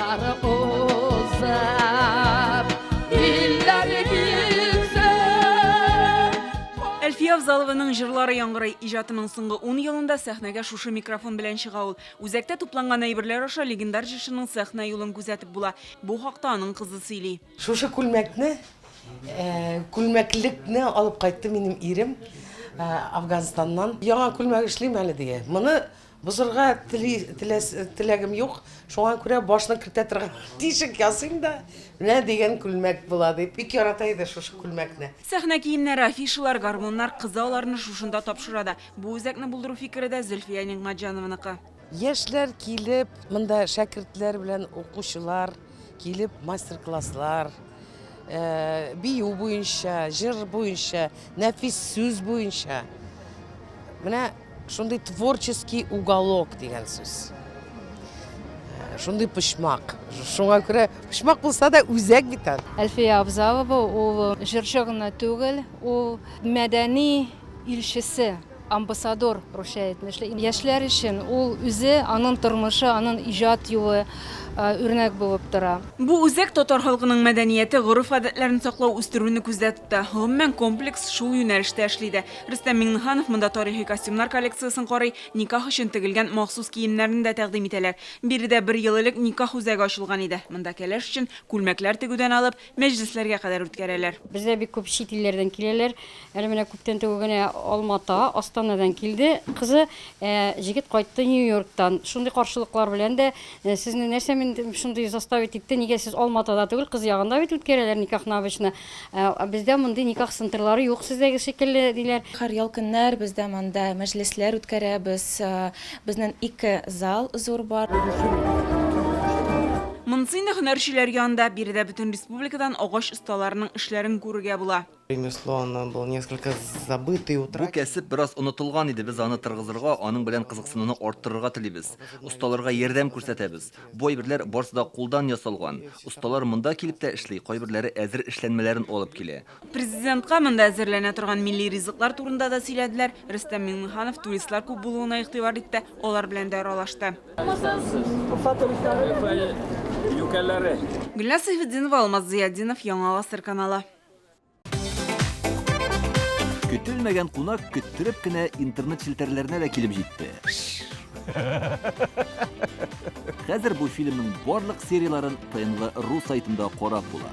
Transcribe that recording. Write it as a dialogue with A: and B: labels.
A: Таулар узып, илләр гизеп.
B: Әлфия Авзалованың җырлары яңгырый. Иҗатының соңгы ун елында сәхнәгә шушы микрофон белән чыга ул. Үзәктә тупланган әйберләр аша легендар җырчының сәхнә юлын күзәтеп була. Бу хакта аның кызы сөйли.
C: Шушы күлмәкне, күлмәклекне алып кайтты минем ирем Афганстаннан. Яңа күлмәк эшлим әле, дие. Моны Бозырга тели, теләс, теләгем юк, шуңа күрә башны кертә торган тишек ясыйм да, менә дигән күлмәк була дип. Бик ярата иде шушы күлмәкне.
B: Сәхнә киемнәре, афишалар, гармуннар, кызы аларны шушында тапшыра да. Бу үзәкне булдыру фикере дә Зөлфия Нигъмәтҗанованыкы.
C: Яшьләр килеп, монда шәкертләр белән укучылар килеп мастер-класслар, бию буенча, җыр буенча, нәфис сүз буенча. Менә Шундый творческий уголок дигән сүз. Шундый почмак. Шуңа күрә почмак булса да үзәк бит ул.
D: Әлфия Абзалова ул җырчы гына түгел, ул мәдәни илчесе, амбассадор, русча әйтмешли. Яшьләр өчен ул үзе, аның тормышы, аның иҗат юлы үрнәк булып тора.
B: Бу үзәк татар халкының мәдәнияте, гореф-гадәтләрен саклау, үстерүне күздә тота. Гомумән, комплекс шул юнәлештә эшли дә. Рөстәм Миңнеханов монда тарихи костюмнар коллекциясен карый, никах өчен тегелгән махсус киемнәрне дә тәкъдим итәләр. Биредә бер ел элек никах үзәге ачылган иде. Монда кәләш өчен күлмәкләр тегүдән алып, мәҗлесләргә кадәр үткәрәләр.
D: Бездә бик күп чит илләрдән киләләр. Әле менә күптән түгел генә Алма-Ата, Астанадан килде кызы, ә җегет кайтты Нью-Йорктан. Шундый каршылыклар белән дә, сезне нәрсә шундый заставить итте, нигә сез Алма-Атада түгел, кыз ягында бит үткәрәләр никахны обычно. Ә бездә мондый никах центрлары юк сездәге шикелле, диләр.
E: Һәр ял көннәр бездә монда мәҗлесләр үткәрәбез. Безнең ике зал зур бар.
B: Монысы инде һөнәрчеләр янында. Биредә бөтен республикадан агач осталарының эшләрен күрергә була.
F: Ремесло оно было несколько забыто и
G: Бу
F: утрачено.
G: кәсеп бераз онытылган иде, без аны торгызырга, аның белән кызыксынуны арттырырга телибез. Осталарга ярдәм күрсәтәбез. Бу әйберләр барысы да кулдан ясалган. Осталар монда килеп тә эшли, кайберләре әзер эшләнмәләрен алып килә.
B: Президентка монда әзерләнә торган милли ризыклар турында да сөйләделәр. Рөстәм Миңнеханов туристлар күп булуына игътибар итте, алар белән дә аралашты.
H: Уфа туристлары. Уфа юкәләре.
B: Гөлназ Сәйфетдинова, Алмаз Зыятдинов, Яңа Гасыр каналы.
G: Көтелмәгән кунак көттереп кенә интернет челтәрләренә дә килеп җитте. Хәзер бу фильмның барлык серияләрен ТНВ ру сайтында карап була.